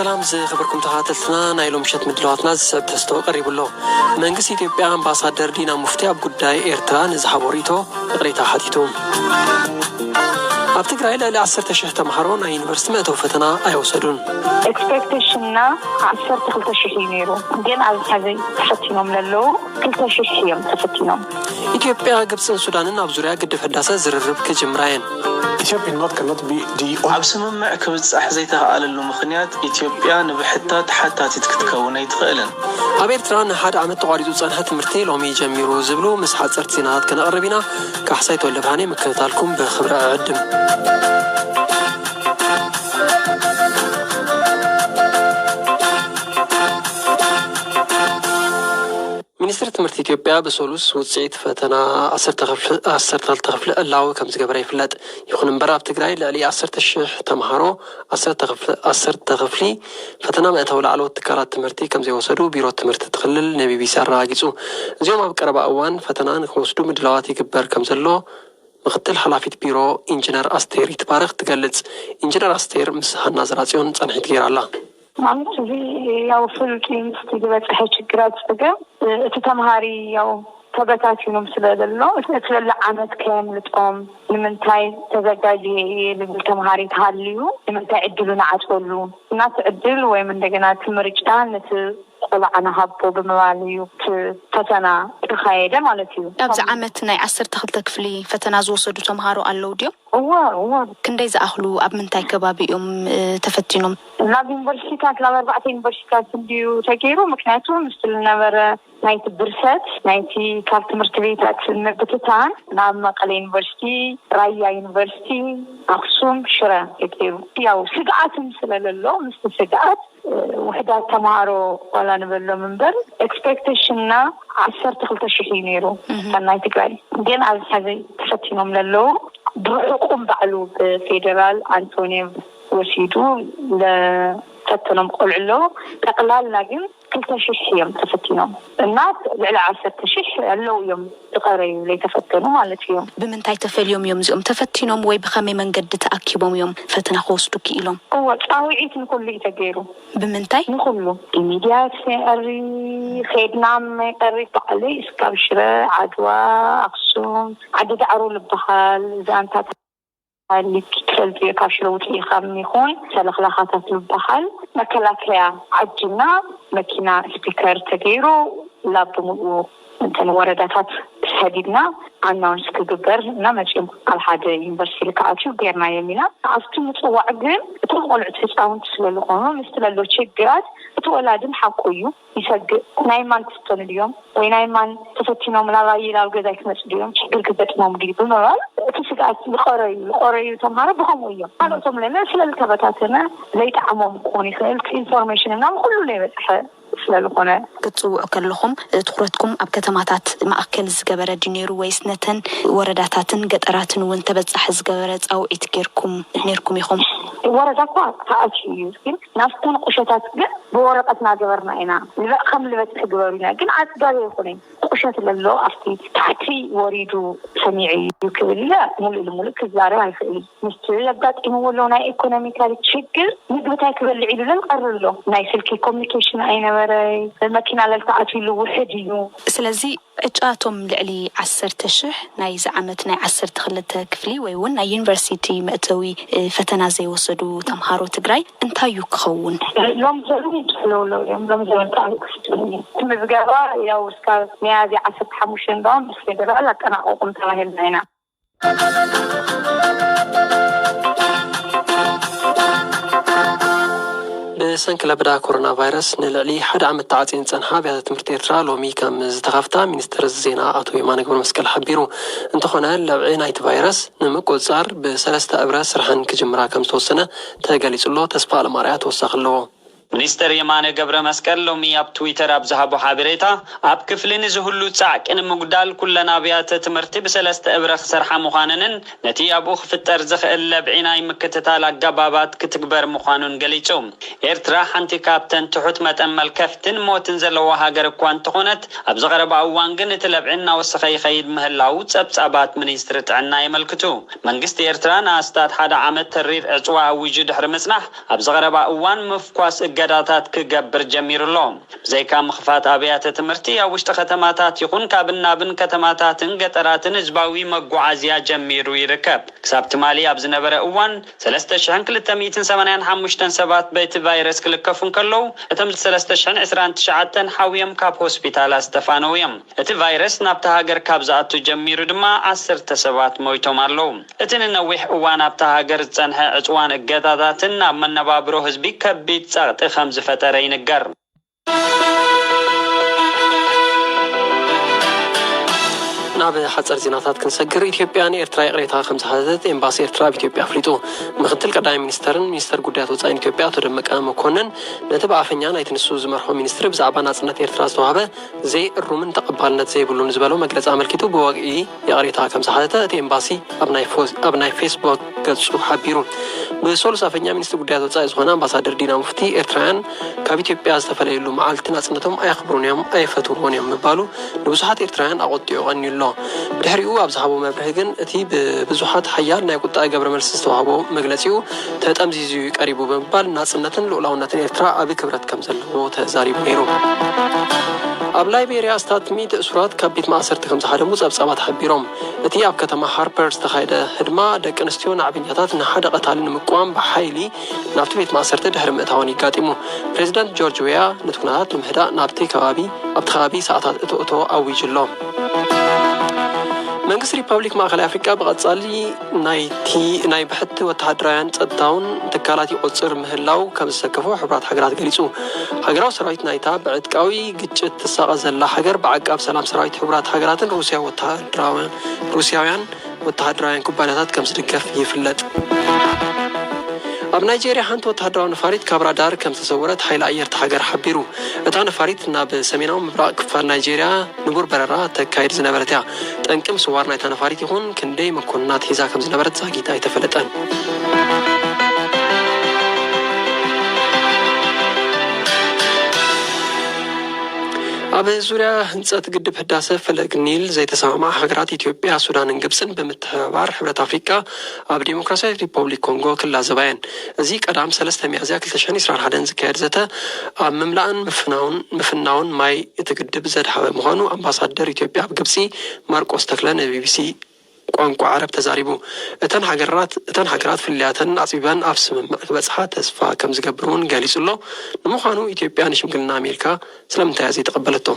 ሰላም ዝኸበርኩም ተኸታተልትና፣ ናይ ሎም ምሸት ምድላዋትና ዝስዕብ ተስቶ ቀሪቡ ኣሎ። መንግስቲ ኢትዮጵያ ኣምባሳደር ዲና ሙፍቲ ኣብ ጉዳይ ኤርትራ ንዝሃቦ ርእይቶ ይቕሬታ ሓቲቱ። ኣብ ትግራይ ልዕሊ ዓሰርተ ሽሕ ተምሃሮ ናይ ዩኒቨርሲቲ መእተዊ ፈተና ኣይወሰዱን። ኤክስፔክቴሽንና ዓሰርተ ክልተ ሽሕ እዩ ነይሩ፣ ግን ኣብዚ ሕዚ ተፈቲኖም ለለዉ ክልተ ሽሕ እዮም ተፈቲኖም። ኢትዮጵያ፣ ግብፅን ሱዳንን ኣብ ዙርያ ግድብ ህዳሰ ዝርርብ ክጅምራ እየን። Ethiopia not cannot be the ኣብ ስምምዕ ክብጻሕ ዘይተኽኣለሉ ምኽንያት፣ ኢትዮጵያ ንብሕታ ተሓታቲት ክትከውን ኣይትኽእልን። ኣብ ኤርትራ ንሓደ ዓመት ተቋሪጹ ዝጸንሐ ትምህርቲ ሎሚ ጀሚሩ ዝብሉ ምስ ሓጸርቲ ዜናታት ከነቕርብ ኢና። ካሕሳይ ተወልደ ብርሃን ምክትታልኩም ብኽብሪ እዕድም። ሚኒስትሪ ትምህርቲ ኢትዮጵያ ብሰሉስ ውጽኢት ፈተና ዓሰርተ ክፍሊ ዕላዊ ከም ዝገበረ ይፍለጥ። ይኹን እምበር ኣብ ትግራይ ልዕሊ ዓሰርተ ሽሕ ተምሃሮ ዓሰርተ ክፍሊ ዓሰርተ ክፍሊ ፈተና መእተዊ ላዕለዎት ትካላት ትምህርቲ ከም ዘይወሰዱ ቢሮ ትምህርቲ እቲ ክልል ንቢቢሲ ኣረጋጊጹ። እዚኦም ኣብ ቀረባ እዋን ፈተና ንክወስዱ ምድላዋት ይግበር ከም ዘሎ ምክትል ሓላፊት ቢሮ ኢንጂነር ኣስቴር ይትባረክ ትገልጽ። ኢንጂነር ኣስቴር ምስ ሃና ዘራጽዮን ጻንሒት ገይራ ኣላ። ማለት እዚ ያው ፍሉጥ ምስቲ ዝበፅሐ ችግራት ፀገም እቲ ተምሃሪ ያው ተበታቲኖም ስለዘሎ እቲ ለለ ዓመት ከየምልጦም ንምንታይ ተዘጋጅየ እየ ልብል ተምሃሪ ተሃልዩ ንምንታይ ዕድሉ ንዓፅወሉ? እና እቲ ዕድል ወይም እንደገና እቲ ምርጫ ነቲ ቆልዓ ንሃቦ ብምባል እዩ እቲ ፈተና ተኻየደ ማለት እዩ። ኣብዚ ዓመት ናይ ዓሰርተ ክልተ ክፍሊ ፈተና ዝወሰዱ ተምሃሮ ኣለዉ ድዮም? እወ እወ። ክንደይ ዝኣኽሉ ኣብ ምንታይ ከባቢ እዮም እ፣ ተፈቲኖም? ናብ ዩኒቨርሲቲታት ናብ ኣርባዕተ ዩኒቨርሲቲታት እንድዩ ተገይሩ። ምክንያቱ ምስቲ ዝነበረ ናይቲ ብርሰት ናይቲ ካብ ትምህርቲ ቤታት ምብትታን ናብ መቐለ ዩኒቨርሲቲ፣ ራያ ዩኒቨርሲቲ፣ ኣክሱም፣ ሽረ ተገይሩ። ያው ስግኣትም ስለለሎ ምስቲ ስግኣት ውሕዳት ተምሃሮ ዋላ ንበሎም እምበር ኤክስፔክቴሽንና ዓሰርተ ክልተ ሽሕ እዩ ነይሩ። እታ ናይ ትግራይ ግን ኣብዚ ሕዚ ተፈቲኖም ለለዉ ብርሑቁም ባዕሉ ብፌደራል ኣንቶኒዮ ወሲዱ ለፈተኖም ቆልዑ ኣለዉ። ጠቅላላ ግን ክልተ ሽሕ እዮም ተፈቲኖም እና ልዕሊ ዓሰርተ ሽሕ ኣለዉ እዮም ዝቀረዩ ዘይተፈተኑ ማለት እዮም። ብምንታይ ተፈልዮም እዮም እዚኦም ተፈቲኖም ወይ ብከመይ መንገዲ ተኣኪቦም እዮም ፈተና ክወስዱ ክኢሎም? እወ ፃውዒት ንኩሉ እዩ ተገይሩ። ብምንታይ? ንኩሉ ብሚድያ ይቀሪ ኬድና ይቀሪ ባዕለይ እስካብ ሽረ ዓድዋ ኣክሱም ዓዲ ዳዕሮ ዝበሃል ዛንታ ሊክ ትፈልጥዮ ካብ ሽረ ውፅኢኻም ይኹን ሰለክላኻታት ዝበሃል መከላከያ ዓጅና መኪና ስፒከር ተገይሩ ላብ ብምልኡ እንተን ወረዳታት ሰዲድና ኣናውንስ ክግበር እና መፂኦም ኣብ ሓደ ዩኒቨርሲቲ ልክኣትዩ ገይርናዮም ኢና። ኣብቲ ምፅዋዕ ግን እቶም ቆልዑት ህፃውንቲ ስለዝኾኑ ምስቲ ለሎ ችግራት እቲ ወላድን ሓቁ እዩ ይሰግእ። ናይ ማን ክፍተኑ ድዮም ወይ ናይ ማን ተፈቲኖም ናብ ኣየለ ኣብ ገዛይ ክመፁ ድዮም ችግር ክገጥሞም ድዩ ብምባል እቲ ስግኣት ዝቆረዩ ዝቆረዩ ተምሃሮ ብከምኡ እዮም። ካልኦቶም ለለ ስለዝተበታተነ ዘይጠዓሞም ክኾን ይኽእል ኢንፎርሜሽን እና ኩሉ ዘይበፅሐ ስለዝኾነ። ክትፅውዑ ከለኹም ትኩረትኩም ኣብ ከተማታት ማእከል ዝገበረ ድዩ ነይሩ ወይስ ነተን ወረዳታትን ገጠራትን እውን ተበፃሒ ዝገበረ ፃውዒት ገይርኩም ነይርኩም ኢኹም? ወረዳ እኳ ተኣትዩ እዩ ግን ናብተን ቁሸታት ግን ብወረቀት ናገበርና ኢና ንበ ከም ዝበፅሕ ግበሩ ኢና ግን ኣፅጋቢ ኣይኮነን። ቁሸት ለሎ ኣብቲ ታሕቲ ወሪዱ ሰሚዑ እዩ ክብል ኢለ ሙሉእ ልሙሉእ ክዛረብ ኣይኽእል። ምስቲ ዘጋጢምዎ ኣለዉ ናይ ኢኮኖሚካል ችግር ምግብታይ ክበልዕ ኢሉ ለልቀር ኣሎ ናይ ስልኪ ኮሚኒኬሽን ኣይነበረይ መኪና ለልተኣትዩሉ ውሕድ እዩ። ስለዚ ዕጫቶም ልዕሊ ዓሰርተ ሽሕ ናይዚ ዓመት ናይ ዓሰርተ ክልተ ክፍሊ ወይ እውን ናይ ዩኒቨርሲቲ መእተዊ ፈተና ዘይወሰዱ ተምሃሮ ትግራይ እንታይ እዩ ክኸውን? ሎም ዘሉ ይድሕለውለው እዮም ሎም ዘበልጣሉ ክፍትኒ ምዝገባ ያው እስካብ ሚያዝያ ዓሰርተ ሓሙሽተ እንዳውም ምስ ፌደራል ኣጠናቀቁም ተባሂልና ኢና። ብሰንኪ ለበዳ ኮሮና ቫይረስ ንልዕሊ ሓደ ዓመት ተዓፅየን ዝፀንሓ ኣብያተ ትምህርቲ ኤርትራ ሎሚ ከም ዝተኸፍታ ሚኒስትር ዜና ኣቶ የማነ ገብረመስቀል ሓቢሩ። እንተኾነ ለብዒ ናይቲ ቫይረስ ንምቁፅፃር ብሰለስተ እብረ ስርሐን ክጅምራ ከም ዝተወሰነ ተገሊፁ ኣሎ። ተስፋ ኣለማርያ ተወሳኺ ኣለዎ። ሚኒስተር የማነ ገብረ መስቀል ሎሚ ኣብ ትዊተር ኣብ ዝሃቦ ሓበሬታ፣ ኣብ ክፍሊ ንዝህሉ ጻዕቂ ንምጉዳል ኩለን ኣብያተ ትምህርቲ ብሰለስተ እብረ ክሰርሓ ምዃነንን ነቲ ኣብኡ ክፍጠር ዝኽእል ለብዒ ናይ ምክትታል ኣገባባት ክትግበር ምዃኑን ገሊጹ። ኤርትራ ሓንቲ ካብተን ትሑት መጠን መልከፍትን ሞትን ዘለዋ ሃገር እኳ እንተኾነት፣ ኣብዚ ቀረባ እዋን ግን እቲ ለብዒ እናወሰኸ ይኸይድ ምህላዉ ጸብጻባት ሚኒስትሪ ጥዕና የመልክቱ። መንግስቲ ኤርትራ ንኣስታት ሓደ ዓመት ተሪር ዕጽዋ ኣዊጁ ድሕሪ ምጽናሕ፣ ኣብዚ ቀረባ እዋን ምፍኳስ እገዳታት ክገብር ጀሚሩ ኣሎ። ብዘይካ ምኽፋት ኣብያተ ትምህርቲ፣ ኣብ ውሽጢ ከተማታት ይኹን ካብን ናብን ከተማታትን ገጠራትን ህዝባዊ መጓዓዝያ ጀሚሩ ይርከብ። ክሳብ ትማሊ ኣብ ዝነበረ እዋን፣ ሰለስተ ሽሕን ክልተ ሚእትን ሰማንያን ሓሙሽተን ሰባት በቲ ቫይረስ ክልከፉ እንከለዉ፣ እቶም ሰለስተ ሽሕን ዕስራን ትሽዓተን ሓውዮም ካብ ሆስፒታላት ዝተፋነዉ እዮም። እቲ ቫይረስ ናብታ ሃገር ካብ ዝኣቱ ጀሚሩ ድማ ዓሰርተ ሰባት ሞይቶም ኣለዉ። እቲ ንነዊሕ እዋን ኣብታ ሃገር ዝጸንሐ ዕጽዋን እገዳታትን ናብ መነባብሮ ህዝቢ ከቢድ ጸቕጢ ከም ዝፈጠረ ይንገር። ናብ ሓጸር ዜናታት ክንሰግር፣ ኢትዮጵያ ንኤርትራ ይቕሬታ ከም ዝሓተተት ኤምባሲ ኤርትራ ኣብ ኢትዮጵያ ኣፍሊጡ። ምክትል ቀዳማይ ሚኒስተርን ሚኒስተር ጉዳያት ወጻኢን ኢትዮጵያ ኣቶ ደመቀ መኮንን፣ ነቲ ብኣፈኛ ናይቲ ንሱ ዝመርሖ ሚኒስትሪ ብዛዕባ ናጽነት ኤርትራ ዝተዋህበ ዘይእሩምን ተቐባልነት ዘይብሉን ዝበሎ መግለጺ ኣመልኪቱ ብወግዒ ይቕሬታ ከም ዝሓተተ እቲ ኤምባሲ ኣብ ናይ ፎ-፣ ኣብ ናይ ፌስቡክ ገጹ ሓቢሩ። ብሰሉስ ኣፈኛ ሚኒስትሪ ጉዳያት ወጻኢ ዝኾነ ኣምባሳደር ዲና ሙፍቲ፣ ኤርትራውያን ካብ ኢትዮጵያ ዝተፈለየሉ መዓልቲ ናጽነቶም ኣየኽብሩን እዮም፣ ኣየፈትውዎን እዮም ምባሉ ንብዙሓት ኤርትራውያን ኣቖጢዑ ቀንዩ ኣሎ። ብድሕሪኡ ኣብ ዝሃቦ መብርሂ ግን፣ እቲ ብብዙሓት ሓያል ናይ ቁጣ ገብረ መልሲ ዝተዋህቦ መግለጺኡ ተጠምዚዙ እዩ ቀሪቡ ብምባል፣ ናጽነትን ልኡላውነትን ኤርትራ ዓቢ ክብረት ከም ዘለዎ ተዛሪቡ ነይሩ። ኣብ ላይቤርያ ኣስታት ሚእቲ እሱራት ካብ ቤት ማእሰርቲ ከም ዝሃደሙ ጸብጻባት ሓቢሮም። እቲ ኣብ ከተማ ሃርፐር ዝተኻየደ ህድማ፣ ደቂ ኣንስትዮ ናዕበኛታት ንሓደ ቀታሊ ንምቅዋም ብሓይሊ ናብቲ ቤት ማእሰርቲ ድሕሪ ምእታወን ይጋጢሙ። ፕሬዚደንት ጆርጅ ዌያ ነቲ ኩነታት ንምህዳእ ናብቲ ከባቢ፣ ኣብቲ ከባቢ ሰዓታት እቶ እቶ ኣዊጁ ኣሎ። መንግስቲ ሪፐብሊክ ማእከላይ ኣፍሪቃ ብቐጻሊ ናይቲ፣ ናይ ብሕቲ ወተሃደራውያን ጸጥታውን ትካላት ይቖጽር ምህላው ከም ዘሰከፎ ሕቡራት ሃገራት ገሊጹ። ሃገራዊ ሰራዊት ናይታ ብዕጥቃዊ ግጭት ትሳቐ ዘላ ሃገር ብዓቃብ ሰላም ሰራዊት ሕቡራት ሃገራትን ሩስያ ወተሃደራውያን፣ ሩስያውያን ወተሃደራውያን ኩባንያታት ከም ዝድገፍ ይፍለጥ። ኣብ ናይጄርያ ሓንቲ ወተሃደራዊ ነፋሪት ካብ ራዳር ከም ዝተሰወረት ሓይሊ ኣየር እታ ሃገር ሓቢሩ። እታ ነፋሪት ናብ ሰሜናዊ ምብራቕ ክፋል ናይጄርያ ንቡር በረራ ተካይድ ዝነበረት እያ። ጠንቂ ምስዋር ናይታ ነፋሪት ይኹን ክንደይ መኮንናት ሒዛ ከም ዝነበረት ዛጊት ኣይተፈለጠን። ኣብ ዙርያ ህንጸት ግድብ ህዳሰ ፈለግ ኒል ዘይተሰማምዓ ሃገራት ኢትዮጵያ፣ ሱዳንን ግብጽን ብምትሕብባር ሕብረት ኣፍሪቃ ኣብ ዲሞክራሲያዊት ሪፐብሊክ ኮንጎ ክላዘባ እየን። እዚ ቀዳም ሰለስተ ሚያዝያ ክልተ ሽሕን ዕስራን ሓደን ዝካየድ ዘተ ኣብ ምምላእን ምፍናውን፣ ምፍናውን ማይ እቲ ግድብ ዘድሃበ ምዃኑ ኣምባሳደር ኢትዮጵያ ኣብ ግብጺ ማርቆስ ተክለ ንቢቢሲ ቋንቋ ዓረብ ተዛሪቡ። እተን ሃገራት፣ እተን ሃገራት ፍልልያተን ኣጽቢበን ኣብ ስምምዕ ክበጽሓ ተስፋ ከም ዝገብር እውን ገሊጹ ኣሎ። ንምዃኑ ኢትዮጵያ ንሽምግልና ኣሜሪካ ስለምንታይ እያ ዘይተቐበለቶ?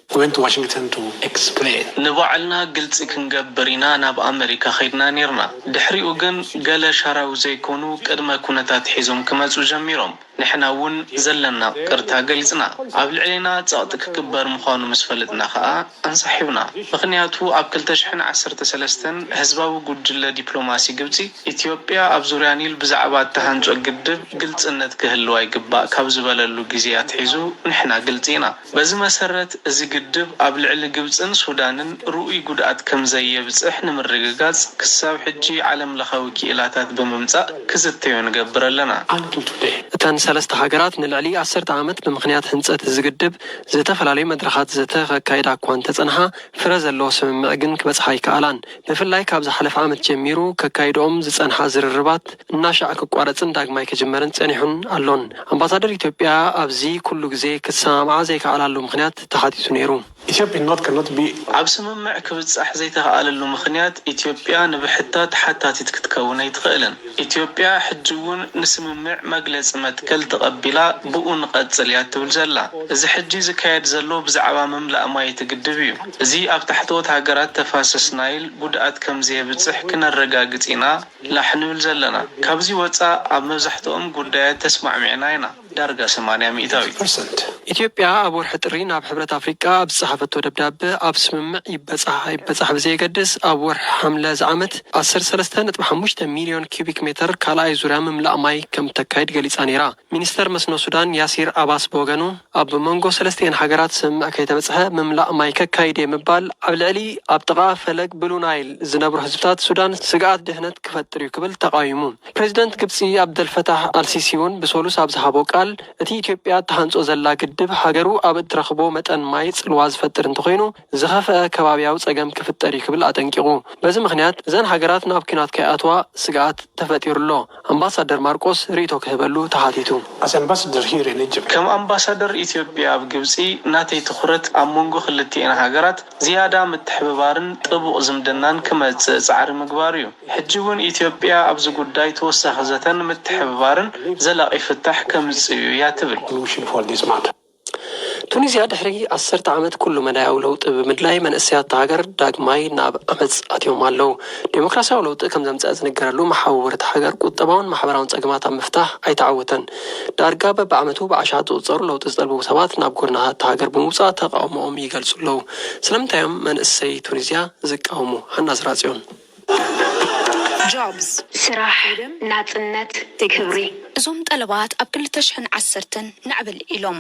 We went to Washington to explain. ንባዕልና ግልጺ ክንገብር ኢና ናብ ኣመሪካ ከይድና ኔርና። ድሕሪኡ ግን ገለ ሻራዊ ዘይኮኑ ቅድመ ኩነታት ሒዞም ክመጹ ጀሚሮም። ንሕና እውን ዘለና ቅርታ ገሊጽና። ኣብ ልዕሌና ጸቕጢ ክግበር ምዃኑ ምስ ፈለጥና ከኣ ኣንሳሒብና። ምኽንያቱ ኣብ ክልተ ሽሕን ዓሰርተ ሰለስተን ህዝባዊ ጉጅለ ዲፕሎማሲ ግብጺ፣ ኢትዮጵያ ኣብ ዙርያ ኒል ብዛዕባ እተሃንጾ ግድብ ግልጽነት ክህልዋ ይግባእ ካብ ዝበለሉ ግዜ ኣትሒዙ ንሕና ግልጺ ኢና። በዚ መሰረት፣ እዚ ግድብ ኣብ ልዕሊ ግብጽን ሱዳንን ርኡይ ጉድኣት ከም ዘየብጽሕ ንምርግጋጽ፣ ክሳብ ሕጂ ዓለምለኻዊ ክኢላታት ብምምጻእ ክዝተዮ ንገብር ኣለና። Until today. እተን ሰለስተ ሃገራት ንልዕሊ ዓሰርተ ዓመት ብምኽንያት ህንጸት እዚ ግድብ ዝተፈላለዩ መድረኻት ዘተ ከካይዳ እኳ እንተጸንሓ፣ ፍረ ዘለዎ ስምምዕ ግን ክበጽሓ ኣይከኣላን። ብፍላይ ካብ ዝሓለፈ ዓመት ጀሚሩ ከካይድኦም ዝጸንሓ ዝርርባት እናሻዕ ክቋረጽን ዳግማይ ክጅመርን ጸኒሑን ኣሎን። ኣምባሳደር ኢትዮጵያ ኣብዚ ኩሉ ግዜ ክሰማምዓ ዘይከኣላሉ ምኽንያት ተሓቲቱ ነይሩ። Ethiopia not cannot be ኣብ ስምምዕ ክብጻሕ ዘይተኸኣለሉ ምኽንያት፣ ኢትዮጵያ ንብሕታ ተሓታቲት ክትከውን ኣይትኽእልን። ኢትዮጵያ ሕጂ እውን ንስምምዕ መግለጺ መትከል ተቐቢላ ብኡ ንቐጽል እያ ትብል ዘላ። እዚ ሕጂ ዝካየድ ዘሎ ብዛዕባ ምምላእ ማይ እቲ ግድብ እዩ። እዚ ኣብ ታሕተዎት ሃገራት ተፋሰስ ናይል ጉድኣት ከም ዘየብጽሕ ክነረጋግጽ ኢና ላሕ ንብል ዘለና። ካብዚ ወጻእ ኣብ መብዛሕትኦም ጉዳያት ተስማዕሚዕና ኢና። ዳርጋ ሰማንያ ሚእታዊት። ኢትዮጵያ ኣብ ወርሒ ጥሪ ናብ ሕብረት ኣፍሪቃ ኣብ ዝጸሓፈቶ ደብዳበ፣ ኣብ ስምምዕ ይበጻሕ ኣይበጻሕ ብዘየገድስ፣ ኣብ ወርሒ ሓምለ ዝዓመት ዓሰርተ ሰለስተ ነጥቢ ሓሙሽተ ሚልዮን ኪዩቢክ ሜተር ካልኣይ ዙርያ ምምላእ ማይ ከም እተካይድ ገሊጻ ነይራ። ሚኒስተር መስኖ ሱዳን ያሲር ኣባስ ብወገኑ፣ ኣብ መንጎ ሰለስቲኤን ሃገራት ስምምዕ ከይተበጽሐ ምምላእ ማይ ከካይድ እየ ምባል ኣብ ልዕሊ ኣብ ጥቓ ፈለግ ብሉ ናይል ዝነብሩ ህዝብታት ሱዳን ስግኣት ድሕነት ክፈጥር እዩ ክብል ተቓዊሙ። ፕሬዚደንት ግብጺ ኣብደልፈታሕ ኣልሲሲ እውን ብሰሉስ ኣብ ዝሃቦ ቃል፣ እቲ ኢትዮጵያ እትሃንጾ ዘላ ግድብ ሃገሩ ኣብ እትረኽቦ መጠን ማይ ጽልዋ ዝፈጥር እንተኾይኑ ዝኸፍአ ከባብያዊ ጸገም ክፍጠር እዩ ክብል ኣጠንቂቑ። በዚ ምኽንያት እዘን ሃገራት ናብ ኲናት ከይኣትዋ ስግኣት ተፈጢሩ ኣሎ። ኣምባሳደር ማርቆስ ርእይቶ ክህበሉ ተሓቲቱ። ከም ኣምባሳደር ኢትዮጵያ ኣብ ግብጺ ናተይ ትኹረት ኣብ መንጎ ክልቲኤን ሃገራት ዝያዳ ምትሕብባርን ጥቡቕ ዝምድናን ክመጽእ ጻዕሪ ምግባር እዩ። ሕጂ እውን ኢትዮጵያ ኣብዚ ጉዳይ ተወሳኺ ዘተን ምትሕብባርን ዘላቒ ፍታሕ ከምጽእ እዩ እያ ትብል። ቱኒዝያ ድሕሪ ዓሰርተ ዓመት ኩሉ መዳያዊ ለውጢ ብምድላይ መንእሰያት እታ ሃገር ዳግማይ ናብ ዓመጽ ኣትዮም ኣለዉ። ዴሞክራሲያዊ ለውጢ ከም ዘምጽአ ዝንገረሉ መሓውር እታ ሃገር ቁጠባውን ማሕበራውን ጸገማት ኣብ ምፍታሕ ኣይተዓወተን። ዳርጋ በብዓመቱ ብኣሽሓት ዝቑጸሩ ለውጢ ዝጠልቡ ሰባት ናብ ጎደናታት እታ ሃገር ብምውጻእ ተቓውሞኦም ይገልጹ ኣለዉ። ስለምንታይ እዮም መንእሰይ ቱኒዝያ ዝቃወሙ? ሃና ዝራጽዮን። ጆብስ፣ ስራሕ፣ ናጽነት፣ ክብሪ። እዞም ጠለባት ኣብ ክልተ ሽሕን ዓሰርተን ናዕቢ ኣልዒሎም።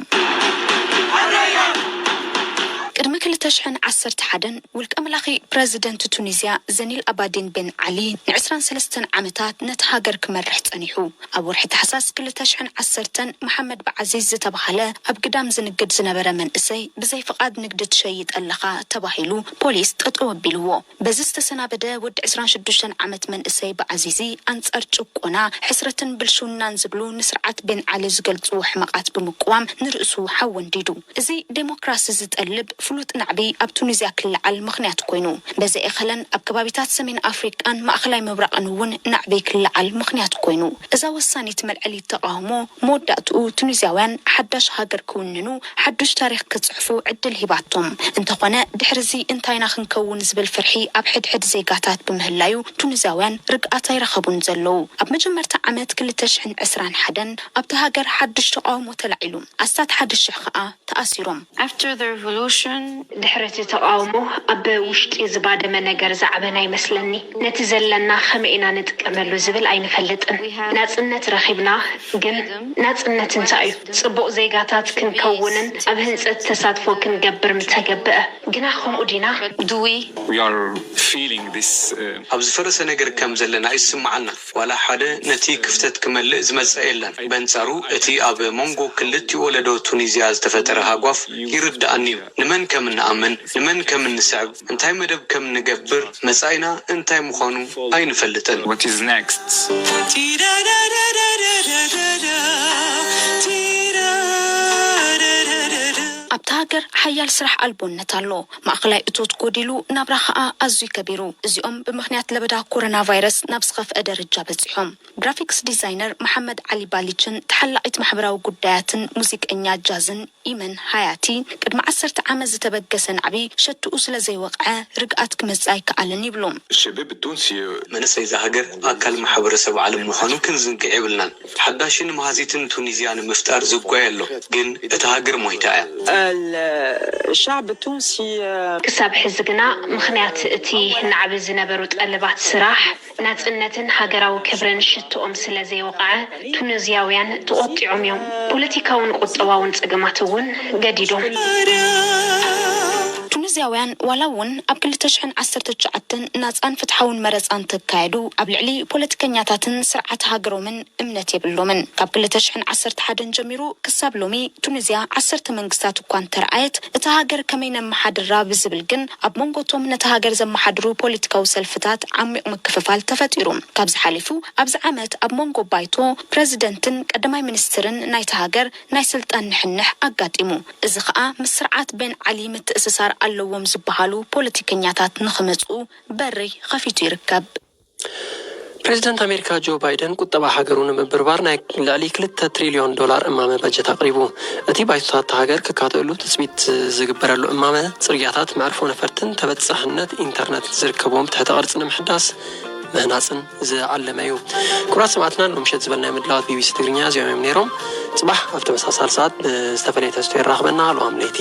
ቅድሚ ክልተ ሽሕን ዓሰርተ ሓደን ውልቀ መላኺ ፕረዚደንት ቱኒዝያ ዘኒል ኣባዲን ቤን ዓሊ ንዕስራን ሰለስተን ዓመታት ነቲ ሃገር ክመርሕ ጸኒሑ። ኣብ ወርሒ ታሕሳስ ክልተ ሽሕን ዓሰርተን መሓመድ ብዓዚዝ ዝተባህለ ኣብ ግዳም ዝንግድ ዝነበረ መንእሰይ ብዘይ ፍቓድ ንግዲ ትሸይጥ ኣለኻ ተባሂሉ ፖሊስ ጠጠው ኣቢልዎ። በዚ ዝተሰናበደ ወዲ ዕስራን ሽዱሽተን ዓመት መንእሰይ ብዓዚዚ ኣንጻር ጭቆና፣ ሕስረትን ብልሽውናን ዝብሉ ንስርዓት ቤን ዓሊ ዝገልጽዎ ሕመቓት ብምቅዋም ንርእሱ ሓዊ ኣንዲዱ። እዚ ዴሞክራሲ ዝጠልብ ፍሉጥ ናዕቢ ኣብ ቱኒዝያ ክለዓል ምኽንያት ኮይኑ። በዚ ኣይኣኸለን ኣብ ከባቢታት ሰሜን ኣፍሪቃን ማእኸላይ ምብራቕን እውን ናዕቢ ክለዓል ምኽንያት ኮይኑ። እዛ ወሳኒት መልዐሊት ተቓውሞ መወዳእትኡ ቱኒዝያውያን ሓዳሽ ሃገር ክውንኑ ሓዱሽ ታሪኽ ክጽሕፉ ዕድል ሂባቶም። እንተኾነ ድሕርዚ እንታይ ኢና ክንከውን ዝብል ፍርሒ ኣብ ሕድሕድ ዜጋታት ብምህላዩ ቱኒዝያውያን ርግኣት ኣይረኸቡን ዘለዉ። ኣብ መጀመርታ ዓመት ክልተ ሽሕን ዕስራን ሓደን ኣብታ ሃገር ሓዱሽ ተቓውሞ ተላዒሉ። ኣስታት ሓደ ሽሕ ኸኣ ተኣሲሮም። ድሕሪ እቲ ተቓውሞ ኣብ ውሽጢ ዝባደመ ነገር ዝዓበና ይመስለኒ። ነቲ ዘለና ከመይ ኢና ንጥቀመሉ ዝብል ኣይንፈልጥን። ናጽነት ረኺብና፣ ግን ናጽነት እንታይ እዩ? ጽቡቕ ዜጋታት ክንከውንን ኣብ ህንጸት ተሳትፎ ክንገብር ምተገብአ። ግና ከምኡ ዲና? ኣብ ዝፈረሰ ነገር ከም ዘለና ይስምዓና። ዋላ ሓደ ነቲ ክፍተት ክመልእ ዝመጸ የለን። በንጻሩ እቲ ኣብ መንጎ ክልቲኡ ወለዶ ቱኒዝያ ዝተፈጠረ ሃጓፍ ይርድኣኒ እዩ። ንመን ከም እንኣምን፣ ንመን ከም እንስዕብ፣ እንታይ መደብ ከም እንገብር፣ መጻኢና እንታይ ምዃኑ ኣይንፈልጥን። ኣብታ ሃገር ሓያል ስራሕ ኣልቦነት ኣሎ። ማእኸላይ እቶት ጎዲሉ፣ ናብራ ኸኣ ኣዝዩ ከቢሩ። እዚኦም ብምኽንያት ለበዳ ኮሮና ቫይረስ ናብ ዝኸፍአ ደረጃ በጺሖም። ግራፊክስ ዲዛይነር መሓመድ ዓሊ ባሊችን ተሓላቒት ማሕበራዊ ጉዳያትን ሙዚቀኛ ጃዝን ኢመን ሃያቲ፣ ቅድሚ ዓሰርተ ዓመት ዝተበገሰ ናዕቢ ሸትኡ ስለ ዘይወቕዐ ርግኣት ክመጽእ ኣይከኣልን ይብሉ። الشباب التونسي መንእሰይ እዛ ሃገር ኣካል ማሕበረሰብ ዓለም ምዃኑ ክንዝንግዕ የብልናን። ሓዳሽን መሃዚትን ቱኒዝያ ንምፍጣር ዝጓየ ኣሎ፣ ግን እታ ሃገር ሞይታ እያ። الشعب التونسي ክሳብ ሕዚ ግና ምኽንያት እቲ ናዕቢ ዝነበሩ ጠለባት ስራሕ፣ ናጽነትን ሃገራዊ ክብርን ሽትኦም ስለ ዘይወቕዐ ቱኒዝያውያን ተቖጢዖም እዮም። ፖለቲካውን ቁጠባውን ጸገማት እውን ገዲዶም። ቱኒዝያውያን ዋላ እውን ኣብ ክልተ ሽሕን ዓሰርተ ትሽዓተን ናጻን ፍትሓውን መረጻ እንተካየዱ ኣብ ልዕሊ ፖለቲከኛታትን ስርዓት ሃገሮምን እምነት የብሎምን። ካብ ክልተ ሽሕን ዓሰርተ ሓደን ጀሚሩ ክሳብ ሎሚ ቱኒዝያ ዓሰርተ መንግስታት እኳ እንተረኣየት እታ ሃገር ከመይ ነመሓድራ ብዝብል ግን ኣብ መንጎ እቶም ነታ ሃገር ዘመሓድሩ ፖለቲካዊ ሰልፍታት ዓሚቕ ምክፍፋል ተፈጢሩ። ካብዚ ሓሊፉ ኣብዚ ዓመት ኣብ መንጎ ባይቶ ፕረዚደንትን ቀዳማይ ሚኒስትርን ናይታ ሃገር ናይ ስልጣን ንሕንሕ ኣጋጢሙ። እዚ ኸኣ ምስ ስርዓት ቤን ዓሊ ምትእስሳር ኣለዎም ዝበሃሉ ፖለቲከኛታት ንኽመጽኡ በሪ ኸፊቱ ይርከብ። ፕሬዚደንት ኣሜሪካ ጆ ባይደን ቁጠባ ሃገሩ ንምብርባር ናይ ልዕሊ ክልተ ትሪልዮን ዶላር እማመ በጀት ኣቕሪቡ። እቲ ባይቶታት እታ ሃገር ክካተእሉ ትፅቢት ዝግበረሉ እማመ ፅርግያታት፣ መዕርፎ ነፈርትን ተበፃሕነት ኢንተርነት ዝርከብዎም ትሕተ ቅርፂ ንምሕዳስ ምህናፅን ዝዓለመ እዩ። ክቡራት ሰማዕትና፣ ሎም ምሸት ዝበልናዮ ምድላዋት ቢቢሲ ትግርኛ እዚኦም እዮም ነይሮም። ጽባሕ ኣብ ተመሳሳሊ ሰዓት ብዝተፈለየ ተስቶ የራኽበና። ልዋም ለይቲ።